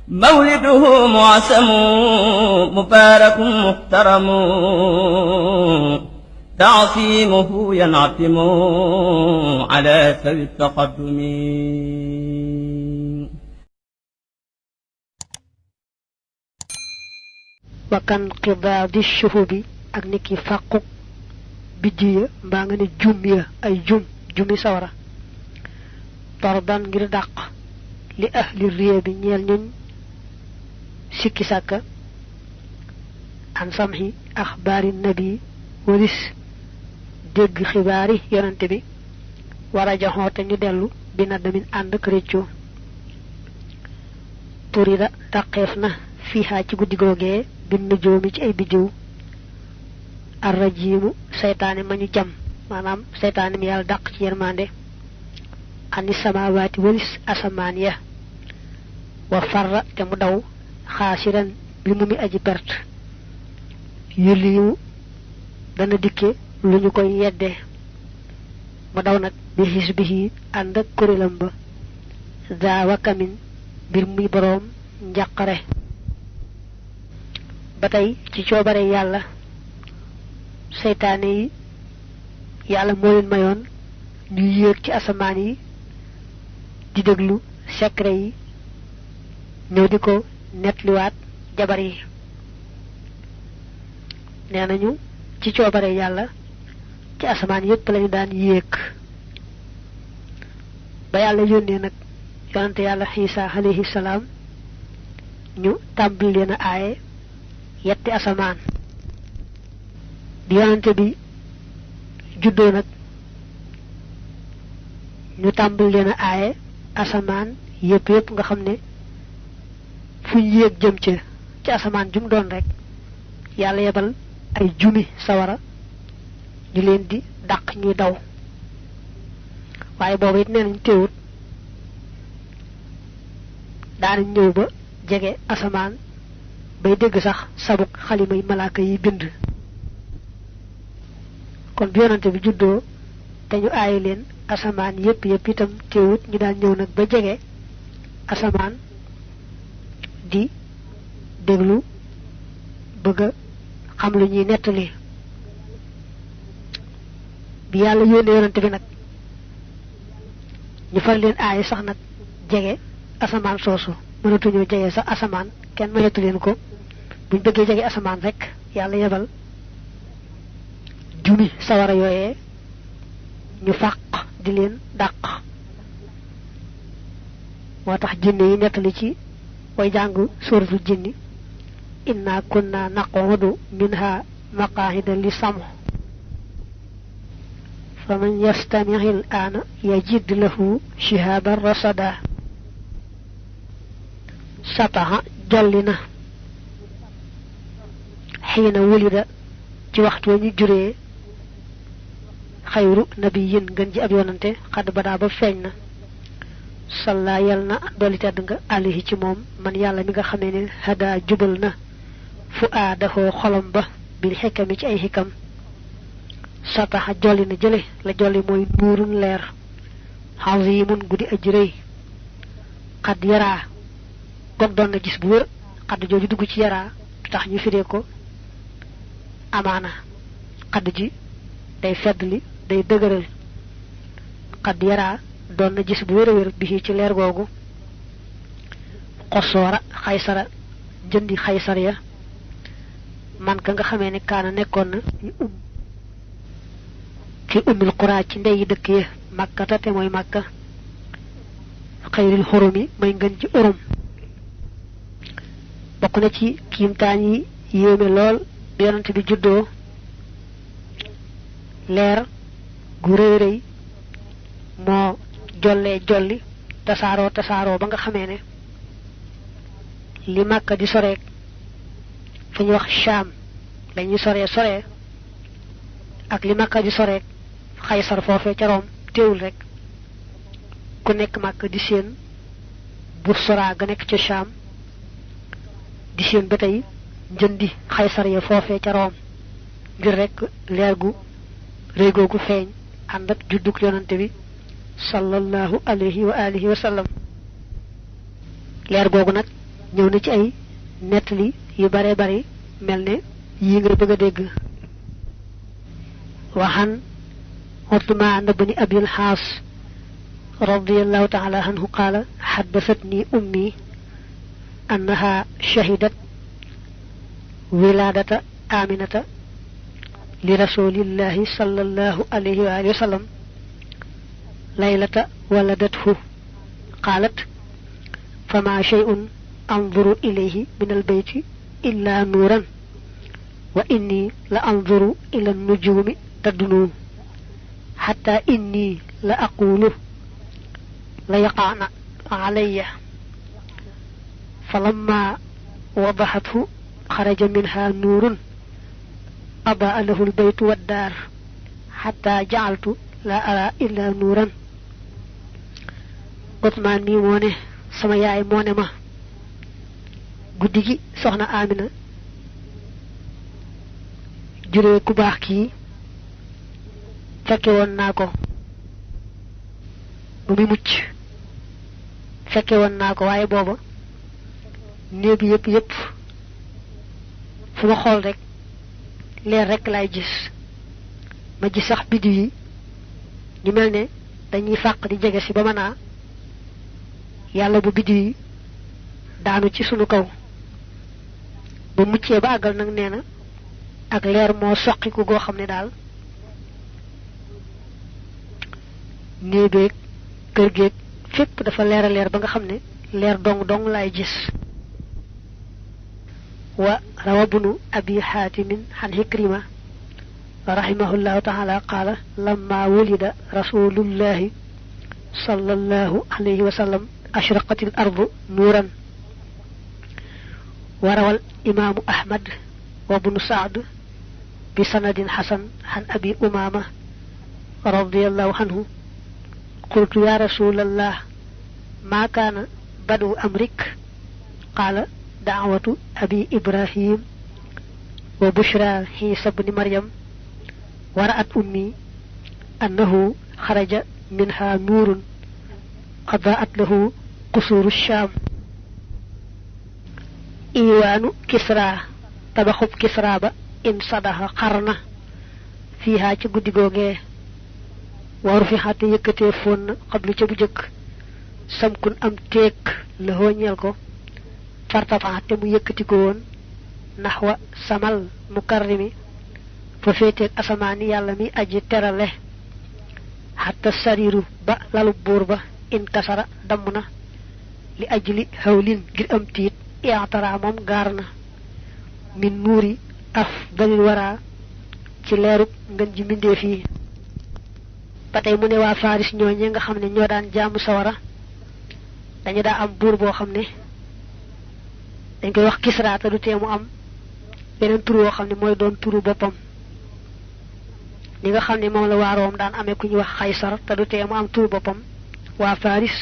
مولده معسم مبارك محترم تعصيمه ينعتم على سوي التقدم wakan qidaadi shuhubi ak niki faquk bidiya mbaa nga ne jum ya ay jumi sawara tardan ngir dàq li ahli riya bi ñeel ñuñ sikki sàkka an samhi axbaari nabi walis dégg xibaari yonante bi wara jaxoo te ñu dellu bi na damin ànd ak réccoo turida dàqeef na fiihaa ci guddi googee bin nujoomi ci ay biddiw arrajimu seytaane ma ñu jam maanaam seytaane mi yàlla dàq ci yermande ani samawaati walis asamaan ya wa farra te mu daw xaasiran bi mu mi aji perte yëliyu dana dikke lu ñu koy yedde mu daw nag bi xisbihi ànd ak kuréelam ba daa kamin mbir muy boroom njàqare ba tey ci coobare yàlla seytaane yi yàlla moo leen mayoon ñu yéeg ci asamaan yi di déglu secret yi ñëw di ko nettaliwaat jabar yi nee nañu ci coobare yàlla ci asamaan yépp lañu daan yéeg ba yàlla yónnee nag yonante yàlla Xiisa alayhi salaam ñu tàmbali leen a aaye yetti asamaan bi yonante bi juddoo nag ñu tàmbali leen a aaye asamaan yépp nga xam ne fu ñu yéeg jëm ci asamaan jum doon rek yàlla yebal ay jumi sawara ñu leen di dàq ñuy daw waaye boobu it nee nañ teewut daanañ ñëw ba jege asamaan bay dégg sax sabuk xalima yi malaaka yi bind kon bi yonante bi juddoo te ñu aayi leen asamaan yépp itam teewut ñu daan ñëw nag ba jege asamaan di déglu bëgg a xam lu ñuy nettali bi yàlla yónnee yonante bi nag ñu far leen aayi sax nag jege asamaan soosu mënatuñoo jege sax asamaan kenn mayatu leen ko buñ bëggee jege asamaan rek yàlla yebal jumi sawara yooyee ñu fàq di leen dàq moo tax jinne yi nettali ci way jàng suratul jinni inna kunna naqudu minha maqaahida li sam faman yastami'i al-aana yajid lahu shihaban rasada sataha jolli na xiina wulida ci waxtu wa ñu juree xayru nabiyin gën ji ab yonante xadd badaa ba feeñ na salla yal na dolli tedd nga alihi ci moom man yàlla mi nga xamee ne hada jubal na fu aadahoo xolom ba bil xikami ci ay xikam sataxa jolli na jële la jolli mooy nuurun leer xazimun guddi aji rëy xadd yaraa gog doon na gis bu wér xadd jooju dugg ci yaraa tax ñu firee ko amaana xadd ji day feddli day dëgëral xadd yaraa doon na gis bu wér a wér bi ci leer googu xosoora xaysara jëndi xaysar ya man ka nga xamee ne kaana nekkoon na fi ummil xuraa ci ndeyi dëkk ya màkkata te mooy màkka xayril xurumi may ngën ci urum bokk na ci kiimtaan yi yéeme lool bi yonante bi juddoo leer gu rëy rëy moo jollee jolli tasaaroo ba nga xamee ne li Màkka di soreek fu ñu wax Shaam lañuy soree ak li Màkka di soreek Xaysar foofee ca Room teewul rek ku nekk Màkka di seen Busra ga nekk ca Shaam di seen ba tey njëndi Xaysar ya foofee ca Room ngir rek leer gu réy googu feeñ ànd ak juddug yonante bi sallallahu alayhi wa alihi wa sallam leer googu nag ñëw na ci ay nettali yu bare bari mel ne yi nga bëgg a dégg waxan Uthman ibn Abi al-Has radiyallahu ta'ala anhu qala haddathatni ummi annaha shahidat wiladata aminata li rasulillahi sallallahu alayhi wa sallam laylata waladathu qalat fama shay'un anzuru ilayhi min al-bayti illa nuran wa inni la anzuru ila an-nujumi tadnu hatta inni la aqulu la yaqa'na alayya falamma wadahathu kharaja minha nurun أضاء له البيت والدار حتى جعلت لا أرى إلا نورا Uthman mi moo ne sama yaay moo ne ma guddi gi soxna Amina juree ku baax kii fekke woon naa ko bu muy mucc fekke woon naa ko waaye booba néeg bi yépp fu ma xool rek leer rek lay gis ma gis sax biddi yi ñu mel ne dañuy fàq di jege si ba mën a yàlla bu biddi yi daanu ci sunu kaw ba muccee ba àggal nag nee na ak leer moo soqiku goo xam ne daal néebeeg kër géeg fépp dafa leer a leer ba nga xam ne leer dong lay gis وروى ابن أبي حاتم عن هكرمة رحمه الله تعالى قال لما ولد رسول الله صلى الله عليه وسلم أشرقت الأرض نورا. وروى الإمام أحمد وابن سعد بسند حسن عن أبي أمامة رضي الله عنه قلت يا رسول الله ما كان بدء أمرك؟ قال دعوة أبي إبراهيم وبشرى عيسى بن مريم. ورأت أمي أنه خرج منها نور أضاءت له قصور الشام. إيوان كسرى تبخب كسرى با إن صدها قرن فيها تقود غوغي ورفحات يكتي فون قبل تبجك سمكن أم تيك لهو نيالكو fartafa te mu yëkkati ko woon naxwa samal mukarrimi fa féeteeg asamaani yàlla mi aji terale xatta sariru ba lalu buur ba in kasara damm na li ajli hawlin ngir am tiit iatara moom gaar na min nuuri afdalil wara ci leerub ngën ji mbindeef yi. ba tey mu ne waa Faris ñooñe nga xam ne ñoo daan jaamu sawara dañu daa am buur boo xam ne dañ koy wax Kisra te du tee mu am beneen tur woo xam ne mooy doon turu boppam li nga xam ne moom la waa Room daan amee ku ñuy wax Xaysar te du tee mu am turu boppam waa Faris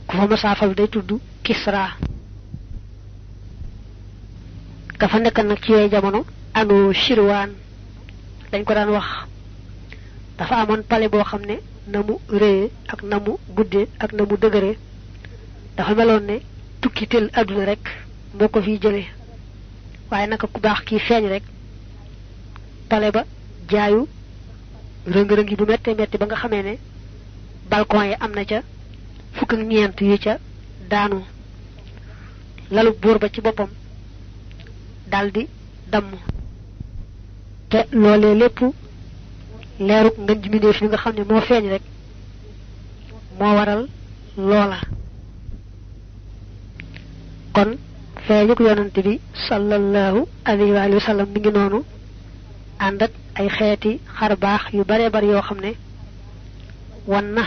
ku fa masaafal day tudd Kisra. ka fa nekk nag ci yooyu jamono anu Shirwaan dañ ko daan wax dafa amoon palais boo xam ne na mu réye ak na mu guddee ak na mu dëgëree dafa meloon ne tukkitel aduna rek moo ko fi jële waaye naka ku baax kii feeñ rek pale ba jaayu rëng-rëng yi bu metti ba nga xamee ne balcon yi am na ca fukk ak ñeent yi ca daanu lalu buur ba ci boppam daldi damm te loolee lépp leeruk ngën ji mbindeef yi nga xam ne moo feeñ rek moo waral loola. kon feeñuk yonante bi sallallahu alayhi wa sallam mi ngi noonu ànd ak ay xeeti xar baax yu bare bari yoo xam ne wan na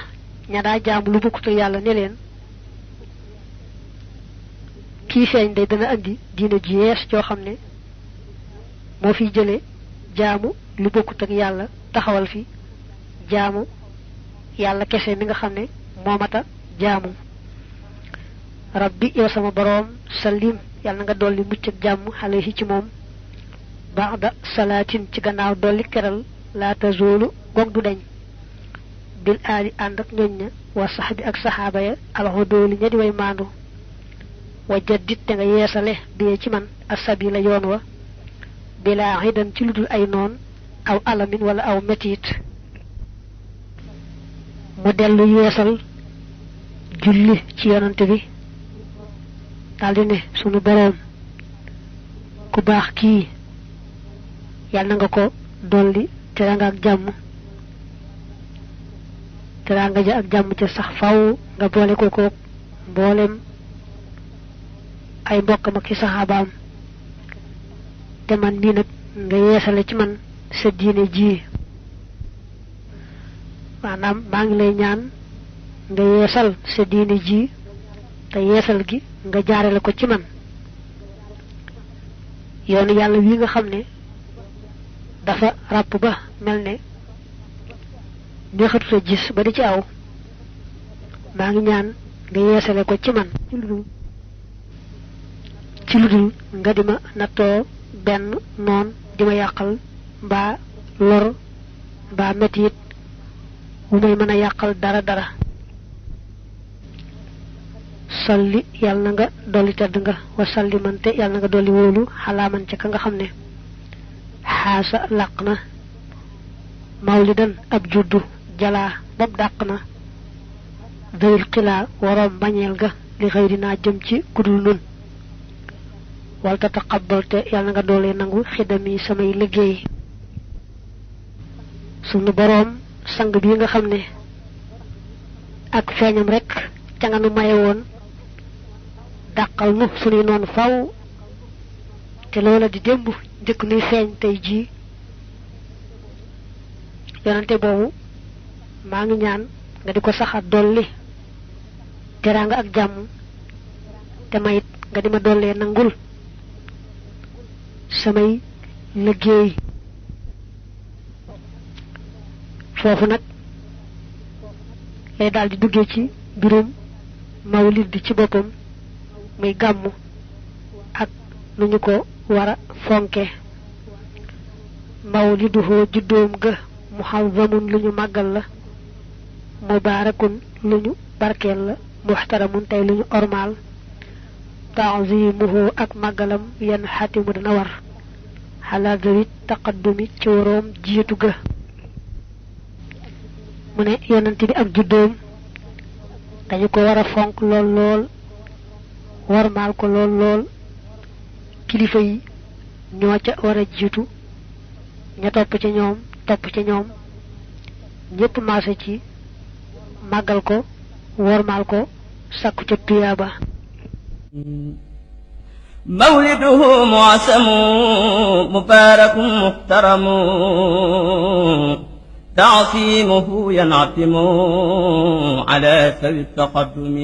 ña daa jaam lu bukkutu yàlla ne leen kii feeñ day dana andi diina ji yees joo xam ne moo fiy jële jaamu lu bokkut ak yàlla taxawal fi jaamu yàlla kese mi nga xam ne moo mata jaamu. rabbi yow sama boroom sallim yàlla nga dolli mucc ak jàmm alayhi ci moom ba'da salaatin ci gannaaw dolli keral laa tazoolu goog du dañ bil aali ànd ak ñoñ ña wa saxbi ak saxaaba ya alxudooli ña di way maandu wa jaddit te nga yeesale bi ci man asabila yoon wa bila hidan ci ludul ay noon aw alamin wala aw metit mu dellu yeesal julli ci yonante bi daldi ne sunu boroom ku baax kii yàlla nga ko dolli teranga ak jàmm teranga ja ak jàmm ca sax faw nga boole ko ko mboolem ay mbokkam ak saxaabaam te man mii nag nga yeesale ci man sa diine ji maanaam maa ngi lay ñaan nga yeesal sa diine ji te yeesal gi nga jaarale ko ci man yoonu yàlla wi nga xam ne dafa ràpp ba mel ne neexatu sa gis ba di ci aw maa ngi ñaan nga yeesale ko ci man ci ludul nga di ma nattoo benn noon di ma yàqal mbaa lor mbaa metit wu may mën a yàqal dara salli yàlla na nga dolli tedd nga wa salli mante yàlla na nga dolli wóolu xalaaman ca ka nga xam ne xaasa làq na mawlidan ab juddu jalaa bopp dàq na dawil xilaa waroom bañeel ga li xëy dinaa jëm ci kudul nun walta taqabbal te yàlla na nga doolee nangu xidami samay liggéey sunu boroom sang bi nga xam ne ak feeñam rek ca nga nu maye woon dàqal nu sunuy noonu faw te loola di démb njëkk nuy feeñ tey jii yonante boobu maa ngi ñaan nga di ko saxaat dolli teraanga ak jàmm te mayit nga di ma dollee nangul samay liggéey foofu nag lay daal di duggee ci mbirum mawlid bi ci boppam muy gàmmu ak nu ñu ko war a fonke mawliduhu juddoom ga muhazzamun lu ñu màggal la mubaarakun lu ñu barkeel la muxtaramun tey lu ñu ormaal ta'zimuhu ak màggalam yenn xatimu dana war xalaa zawit taqaddumi ci waroom jiitu ga mu ne yonent bi ak juddoom dañu ko war a fonk lool lool warmaal ko lool lool kilifa yi ñoo ca war a jiitu ña topp ca ñoom ñépp maase ci màggal ko warmaal ko sakku ca tuyaaba mawliduhu mu'asamu mubarakun muhtaramu تعصيمه ينعتم على سوي التقدم